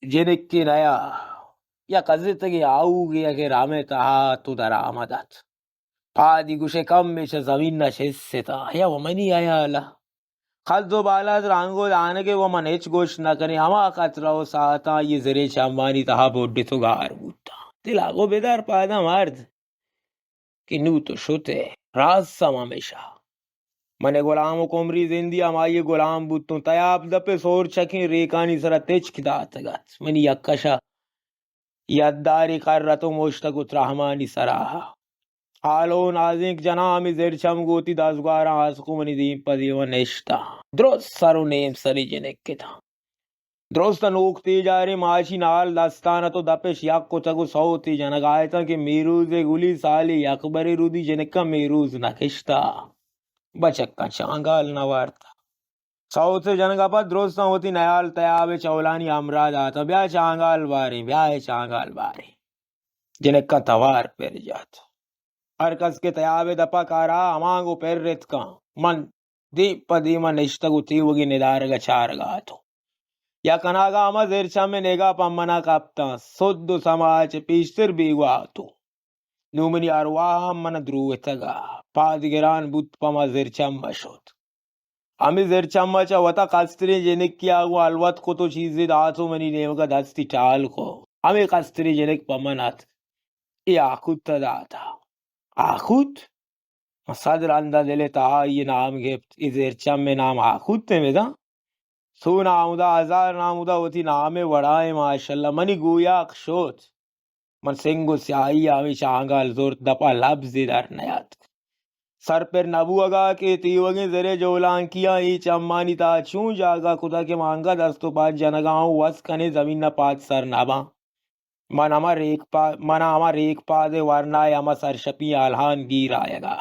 جنکے نیا، یک ازتگیں آہوگے ءَ کہ رام ءِ تہا تو درآمد ات۔ پادی گوشے کمے چہ زمین ءَ چست ات، یا و منی ہیال ءَ۔ قد و بالاد، رنگ و دانگ ءَ و من ہچ گوشت نہ کنیں، ہما قطرہ و ساعتاں آئی ءِ زریں چمانی تہا بڈت و گار بوتاں۔ دل ءَ گو بدار پاداں مرد کہ نوں تو شت ئے، راز سم ہمیشہ۔ من گلام و کمری زندی ہمائی گلام بوتوں، تیاب دپ ءِ سور چکیں ریکانی سرا تچک داتگ ات۔ منی یک کشا یداری کر ات و مشتگ و ترہمانی سرا۔ آلو نازینک جناں ہمے زرچم گوں وتی دزگواراں آسکو منی دیم پہ دیما نشتاں۔ درست سر و نیم سری جنک اتاں۔ درست نوک تیجاریں ماشی نال دستان ات و دپش یک کتگ و سوتے جنگا اتاں کہ میروز گلی سالی یک برے رودی جنکاں میروز نکشتا۔ بچکاں چانگال نوارتا۔ سوت جنگا پد درستاں وتی نیال تیاب چولانی ہمراہ داتا، بیا چانگال باریں، بیا اے چانگال باریں۔ جنکاں توار پر جات۔ ہر کس کہ تیاب دپا کارا ہمانگو پر رتکاں۔ من دیم پہ دیما نشتگ و تیوگی ندارگا چارگا اتوں۔ یک اناگا ہما زرچم نگاہ پہ منا کپتاں۔ سد و سما چہ پیشتر بیگواہ اتوں۔ نوں منی ارواہ ہم منا دروتگا۔ پاد گران بوت پہ ما زرچم شت۔ ہمے زرچم ءَ چہ وتا کستریں جنکے ءَ گوں ہلوت کت و چیزے دات و منی نیمگ ءَ دستی ٹال کو۔ ہمے کستریں جنک پہ من ات۔ اے آکوت ءَ دات۔ آکوت؟ من صد رند ءَ دل ءِ تہا آئی ءِ نام گپت۔ اے زرچم ءِ نام آکوت ءَ بداں۔ سو نامدا، ہزار نامدا وتی نام ءِ وڑا ایں ماشاءاللہ۔ منی گویاک شت۔ من سنگ و سیاہی ءَ ہمے چانگال زرت، دپا لبزے در نیاتک۔ سر پر نبوہگا کہ تیوگیں زرے جولانکیاں اے چمانی تہا چون جاگہ کتا کہ ما انگت دست و پاد جنگا اوں وس کنیں زمین ءَ پاد سر نباں۔ من ہما ریک پا-، من ہما ریک پاد ءِ ورنا ءِ ہما سرشپی الہان گیر آیگا۔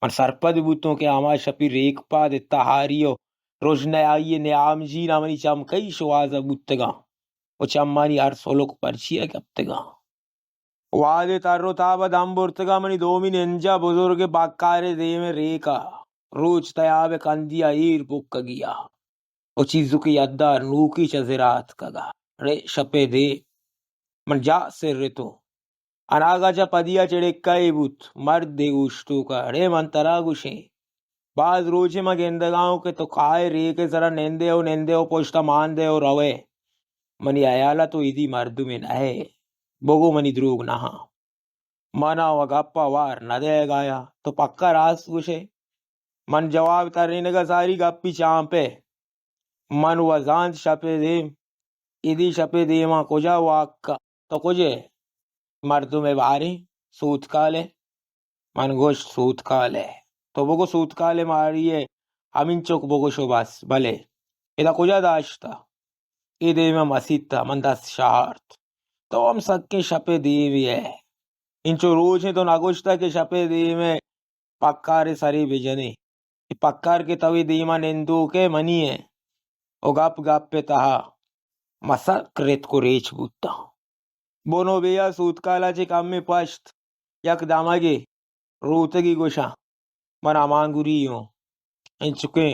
من سرپد بوتوں کہ ہما شپی ریک پاد ءِ تہاری و رژنائی ءِ نیامجین ءَ منی چم کئی شوہاز ءَ بوتگاں و چمانی ہر سلک پرچی ءَ کپتگاں۔ وہدے تر و تاب ءَ دم برتگاں، منی دومی ننجا بزرگ بکار ءِ دیم ءِ ریک ءَ روچ تیاب ءِ کندی ءَ ایر پکگی ءَ و چیزکے یدار نوکی چہ زرا اتکگ ءَ۔ اڑے شپ ءِ دیم من جاہ سرتوں۔ اناگا چہ پدیا چڑکہ یے بوت، مردے اوشتوک ءَ، اڑے من ترا گوشیں۔ باز روچے من گندگا اوں کہ تو کائے ریک ءِ سرا نندے و نندے و پشتا مان دے و روئے۔ منی ہیالا تو ایدی مردمے نہ ئے۔ بگو منی دروگ نہ آں۔ منا و گپا وار نہ دئیگایا۔ تو پکا راست گوشئے۔ من جواب ترینگا ساری گپی چانپے۔ من و زانت شپے دیم، ایدی شپے دیما کجا واک کا؟ تو کجے؟ مردمے باریں سوتکالے۔ من گوشت، سوتکالے۔ تو بگو سوتکالے ماری ئے، ہمینچک بگوش و بس۔ بلے ادا کجا داشتا؟ اے دیما مسیت ءَ۔ من دست شہارت۔ تو ہم سکیں شپے دیمے ئے۔ انچو روچیں تو نگوشتہ کہ شپے دیمے پکارے سرے بجنیں۔ اے پکار کہ تو اے دیما نندوکے منی ئے۔ و گپ گپ ءِ تہا ما سک رتک و ریچ بوتاں۔ بنو بیا سوتکالا چہ کمے پشت یک دمگے روتگی گوشاں، من ہمانگری اوں۔ انچکیں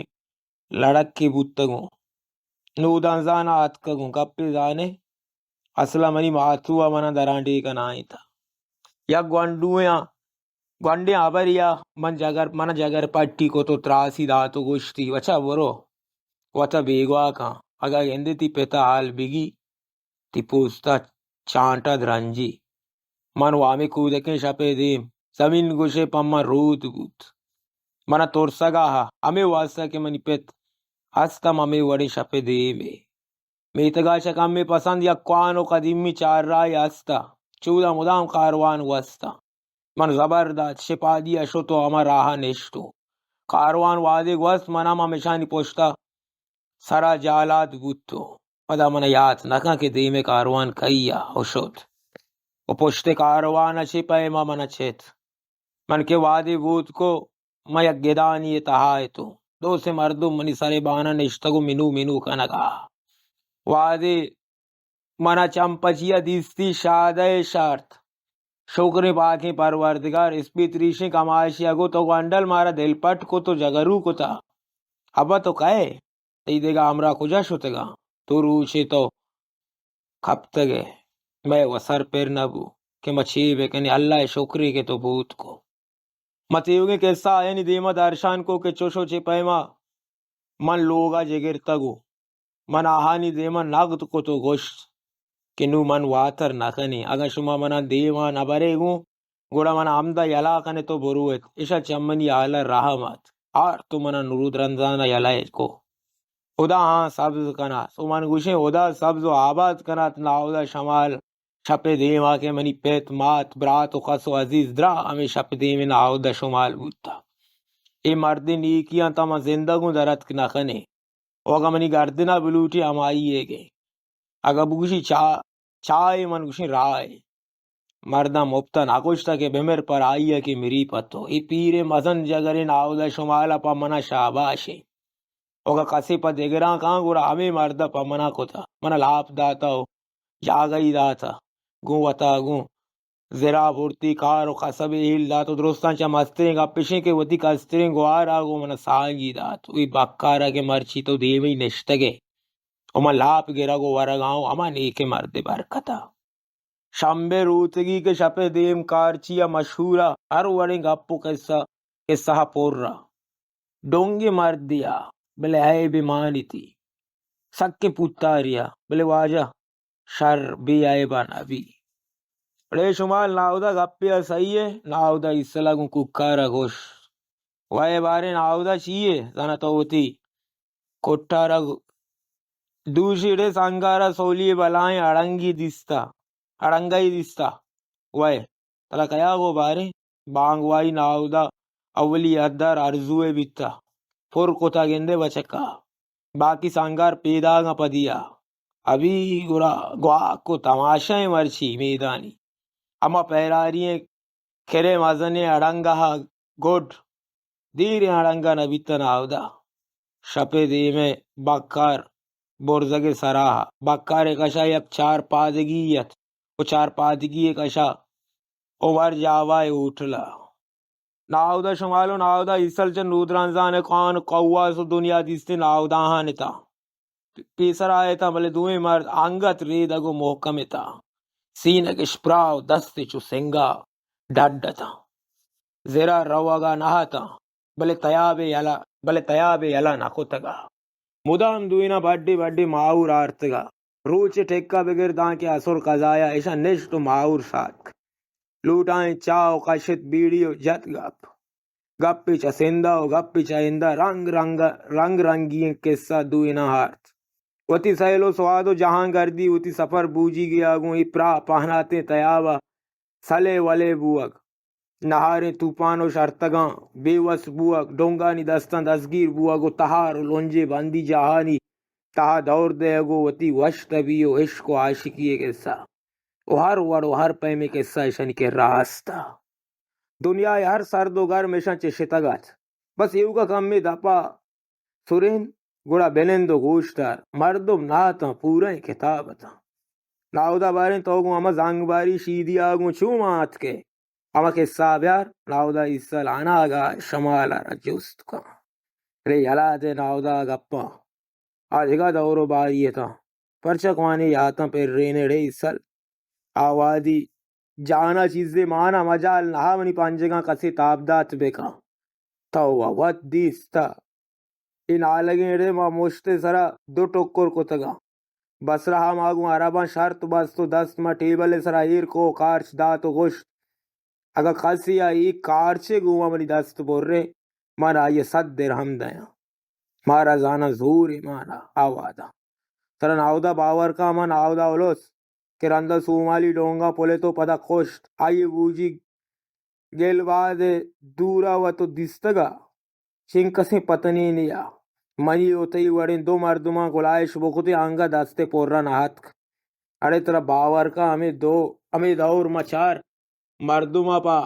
لڑکے بوتگوں۔ نودان زانا اتکگوں۔ گپے زانے، اصلا منی ماتو ءَ منا درانڈیک ءَ نائینتا۔ یک گونڈویاں، گونڈیں ہبریا من جگر، منا جگر پٹی کت و تراسی دات و گوشتی، بچا برو، وتا بیگواہ کن۔ اگا گندے تی پتا حال بگی، تی پوستا چانٹا درنجی۔ من و ہمے کودکیں شپے دیم، زمین گوشے پہ من رود بوت۔ منا ترسگا ہا، ہمے واسطہ کہ منی پت ہست ہم ہمے وڑیں شپے دیمے۔ میتگا چہ کمے پسند یک کوہن و قدیمی چارراہے ہستا۔ چودا مدام کاروان گوستا۔ من زبر دات، شپادی ءَ شت و ہما راہ ءَ نشت و کاروان وہدے گوست، من ہم ہمشانی پشت ءَ سرا جالات بوت و پدا من ءَ یات نہ کن کہ دیم ءِ کاروان کئی ءَ و شت و پشت ءِ کاروان ءَ چے پیم ءَ من ءَ چت۔ من کہ وہدے بوت کو، من یک گدانی ءِ تہا اتوں۔ دو سے مردم منی سر ءِ بان ءَ نشتگ و منو منو کنگ ءَ۔ وہدے من ءَ چمپچی ءَ دیستی، شادہ ءَ شارت۔ شکریں پاکیں پروردگار، اسپیت ریشیں کماشے ءَ گوں تو گونڈل مارا دلپٹ کت و جگرو کتا۔ ابا تو کئے؟ تئی دگہ ہمراہ کجا شتگاں؟ دو روچے تو کپتگ ئے، مئے وسر پر نہ بو کہ ما چے بکنیں۔ اللہ ءِ شکرے کہ تو بوت کو۔ ما تیوگیں کسہ آیانی دیما درشان کو کہ چوش و چے پیما من لوگا جگرتگ و من آہانی دیما نگد کت و گوشت کہ نوں من واتر نہ کنیں۔ اگاں شما منا دیما نہ برے گوں، گڑا منا ہمدا یلا کن ات و بروت۔ اشاں چہ منی ہالا رحم ات۔ آرت و منا نرود رمضانا یلہ کو۔ ہدا آہاں سبز کنات۔ و من گوشیں، ہدا سبز و آباد کنات ناہدا شمال۔ شپ ءِ دیما کہ منی پت، مات، برات و کس و عزیز دراہ ہمے شپ ءِ دیمے ناہدا شمال بوتہ۔ اے مردے نیکیاں تاں من زندگ اوں در اتک نہ کنیں۔ و اگاں منی گردنا بلوٹی ہمائی ئیگ ایں۔ اگاں بگوشی چا، چائے، من گوشیں راہے۔ مرداں مپتا نہ کشتہ کہ بمر پر آئی ءَ کہ مری پہ تو۔ اے پیریں مزن جگریں ناہدا شمالا پہ منا شاباشے۔ و اگاں کسے پہ دگراں کاں گڑا ہمے مردا پہ منا کتہ۔ منا لاپ داتہ و جاگہی داتہ۔ گوں وتا گوں زرا برتی، کار و کسبے ہیل دات و درستاں چہ مستریں گپ اش انت کہ وتی کستریں گوارا گوں منا سانگی دات۔ و اے بکارا کہ مرچی تو دیمی نشتگ ئے و من لاپ گرگ و ورگا اوں، ہما نیکیں مردے برکتا۔ شمبے روچگی کہ شپ ءِ دیم کارچی ءَ مشہورا، ہر وڑیں گپ و کسہ، کسہ ءَ پرا۔ ڈونگیں مردے ءَ، بلے عیبے مانیتی۔ سکیں پوتارے ءَ، بلے واجہ شر بے عیبا نہ بی۔ اڑے شمال ناہدا گپے ءَ سہی ئے؟ ناہدا ایسلا گوں کوکارا گوشت۔ وئے باریں ناہدا چی ئے؟ زاناں تو وتی کٹارا گو-، دوشی اڑے سنگارا سولی بلائیں اڑنگی دیستا، اڑنگئی دیستا۔ وئے، ترا کیا گو باریں؟ بانگوائی ناہدا اولی حدار ارزوئے بیتا۔ پر کتا گندے بچکا۔ باقی سنگار پیداگاں پدیا۔ ابی گڑا گواک و تماشا ایں مرچی میدانی۔ ہما پیراری ایں کرے مزنیں اڑنگا گڈ۔ دیریں اڑنگا نہ بیتہ ناہدا۔ شپ ءِ دیمے بکار برزگ ءِ سرا، بکار ءِ کشا یک چار پادگی ات و چار پادگی ءِ کشا عمر جاوا ءِ ہوٹل ءَ۔ ناہدا شمال و ناہدا ایسل چہ نودرانزان ءِ کان و کواس و دنیا دیستیں ناہداہان اتاں۔ پیسرا اتاں، بلے دوئیں مرد انگت ریدگ و محکم اتاں۔ سینگ اش پراہ و دست چو سنگا ڈڈ اتاں۔ زرا روگا نہ اتاں، بلے تیاب یلا، بلے تیاب یلا نہ کتگا۔ مدام دوئیناں بڈے بڈے ماہور آرتگا۔ روچ ٹکا بگر داں کہ اسر قضایا اشاں نشت و ماہور ساتک۔ لوٹائیں چاہ و کشت بیڑی و جت گپ۔ گپے چہ سندا و گپے چہ ہندا، رنگ رنگ، رنگ رنگی ایں قصہ دوئیناں آرت۔ وتی سیل و سواد و جہانگردی، وتی سفر بوجیگیا گوں اے پراہ پہناتیں تیابا سلے ولے بوگ، نہاریں توپان و شرتگاں بے وس بوگ، ڈونگانی دستاں دزگیر بوگ و تہار و لنجے بندی جاہانی تہا دور دئیگ و وتی وش تبی و عشق و عاشقی قصہ و ہر وڑ و ہر پیمیں قصہ اشانی کرا ہستا۔ دنیا ء ہر سرد و گرم اشاں چہ شتگ ات۔ بس ایوک ء کمے دپ ء سرین، گڑا بنند و گوشدار۔ مردم نہ اتاں، پورئیں کتاب اتاں۔ ناہدا باریں تو گوں ہما زنگباری شیدی ء گوں چو مان اتکئے؟ ہما کسہ ء بیار۔ ناہدا ایسل اناگہ شمال ء را جست کن۔ رے یلہ دے ناہدا ء گپاں۔ آ دگہ دور و باری اتاں۔ پرچا کوانی یاتاں پرین اڑے ایسل۔ آ وہدی جانا چیزے مانا مجال نہا، منی پنجگاں کسے تاب دات بکن۔ تو وت دیستا۔ اے نالگیں اڑے ما مشت ء سرا دو ٹکر کتگاں۔ بصرہ ء ما گوں عرباں شرط بست و دست ما ٹیبل ء سرا ایر کو، کارچ دات و گوشت، اگاں کسے ء اے کارچ ء گوما منی دست برے، من آئی ء صد درہم دیاں۔ مارا زاناں زور ایمان ء آواداں۔ ترا ناہدا باور کن، ہما ناہدا الس کہ رندا سومالی ڈونگاں پلت و پدا کشت، آئی ء بوجی گلباد ء دورا وت و دیستگا چنکسیں پتنینے ء منی و تئی وڑیں دو مردماں گلائش بکتیں، انگہ دست ء پرا نہ اتک۔ اڑے ترا باور کن، ہمے دو، ہمے دور ما چار مردم ء پہ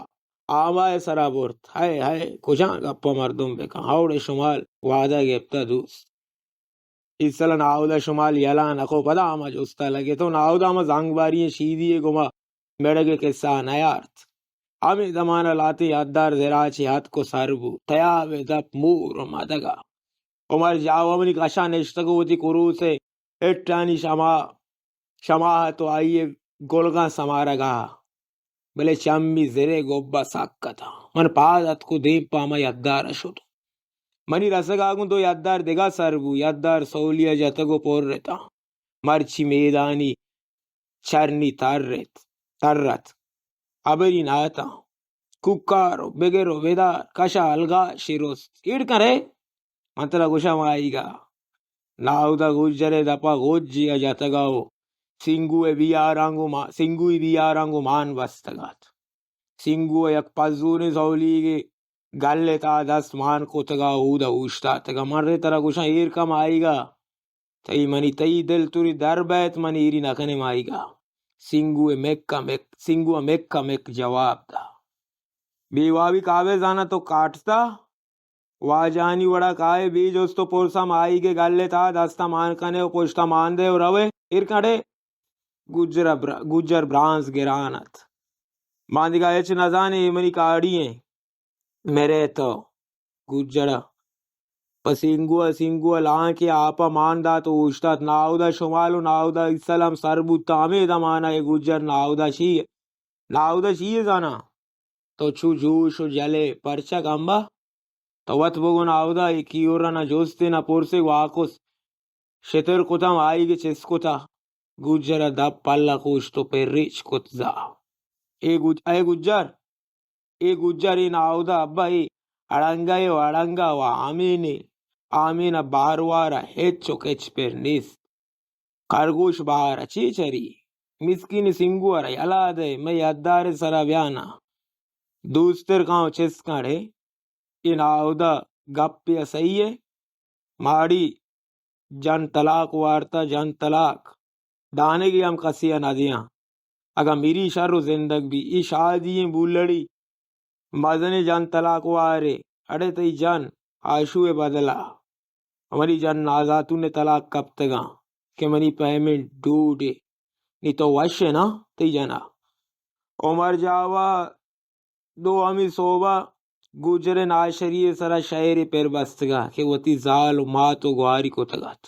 آما ء سرا برت۔ ہئے، ہئے، کجام گپ ء مردم بکن؟ ہئوڑے شمال وعدہ گپتہ دوست۔ ایسل ء ناہدا شمال یلہ نہ کو، پدا ہما جست ء لگت و ناہدا ہما زنگباری ئیں شیدی ء گوما مڑگ ء کسہ ء نیارت۔ ہمے دمان ء لہتیں یاددار زرا چہ اتک و سر بوت۔ تیاب ء دپ مور و مدگ ء۔ عمر جاوا منی کشا نشتگ و وتی کروس ء ہٹانی شما شماہت و آئی ء گلگاں سمارگا، بلے چمی زرے گوبا سک اتاں۔ من پاد اتک و دیم پہ ہما یدار ء شت۔ منی رسگا گوں دو یدار دگہ سر بو، یدار سولی ء جتگ و پر اتاں۔ مرچی میدانی چرنی تر ات، تر ات۔ ہبری نہ اتاں۔ کوکار و بگر و بدار، کشا الگا شرست۔ ایڑ کن رے، من ترا گوشاں ماہیگا۔ ناہدا گوجرے دپا گوجی ء جتگا و سنگو ء بیاراں گوں ما-، سنگوی بیاراں گوں مان بستگ ات۔ سنگو ء یک پزوریں زولیگے گل ء تہا دست مان کتگ ء اودا اوشتاتگ ء من رے ترا گوشاں ایر کم آئیگا، تئی منی تئی دل توری در بیت، من ایری نہ کنیں مائیگا۔ سنگو ء مک ء مک، سنگو ء مک ء مک جواب دا۔ بے وابی کابے زاناں تو کاٹتا؟ واجہانی وڑا کائے بے جست و پرسا مائیگ ء گل ء تہا دست ء مان کنے و پشت ء مان دے و روے۔ ایر کڑے گجر ء بر-، گجر برانز گران ات۔ ما دگہ ہچ نہ زانیں، اے منی کاڑی ایں۔ مرے تو گجر ء پہ سینگو ء، سینگو ء لانک ء آپ ء مان دات و اوشتات۔ ناہدا شمال و ناہدا اسلام سر بوت۔ ہمے دمان ء اے گجر ناہدا شی، ناہدا شی ء زاناں۔ تو چو جوش و جلے پرچا گمبا؟ تو وت بگو ناہدا، اے کیورا نہ جستے نہ پرسے، واکس شتر کتم آئیگ چست کتا۔ گجر ء دپ پل ء کوشت و پریچ کت زا۔ اے گج-، اے گجر، اے گجر، اے ناہدا ابا، اے اڑنگا ء و اڑنگا و آمین ء، آمین ء باروار ء ہچ و کچ پر نیست۔ خرگوش بہار ء چے چری؟ مسکین سینگو ء را یلا دئے، مئے یدار ء سرا بیا نا۔ دوستر کاں و چست کن اڑے، اے ناہدا گپے ء سہی ء؟ ماڑی جن طلاق وارتا، جن طلاق۔ دانگے ہم کسے ء نہ دیاں۔ اگاں مری شر و زندگ بی، اے شادی ایں بولڑی، مزنیں جن طلاق وارے، اڑے تئی جن آشو ء بدلا۔ منی جن نازاتون ء طلاق کپتگاں کہ منی پیمنٹ ڈوڈے۔ نی تو وش ئے نا تئی جنا؟ عمر جاوا دو ہمی صوبہ گوجر ء ناشری ء سرا شئیرے پر بستگا کہ وتی زال و مات و گواری کتگ ات۔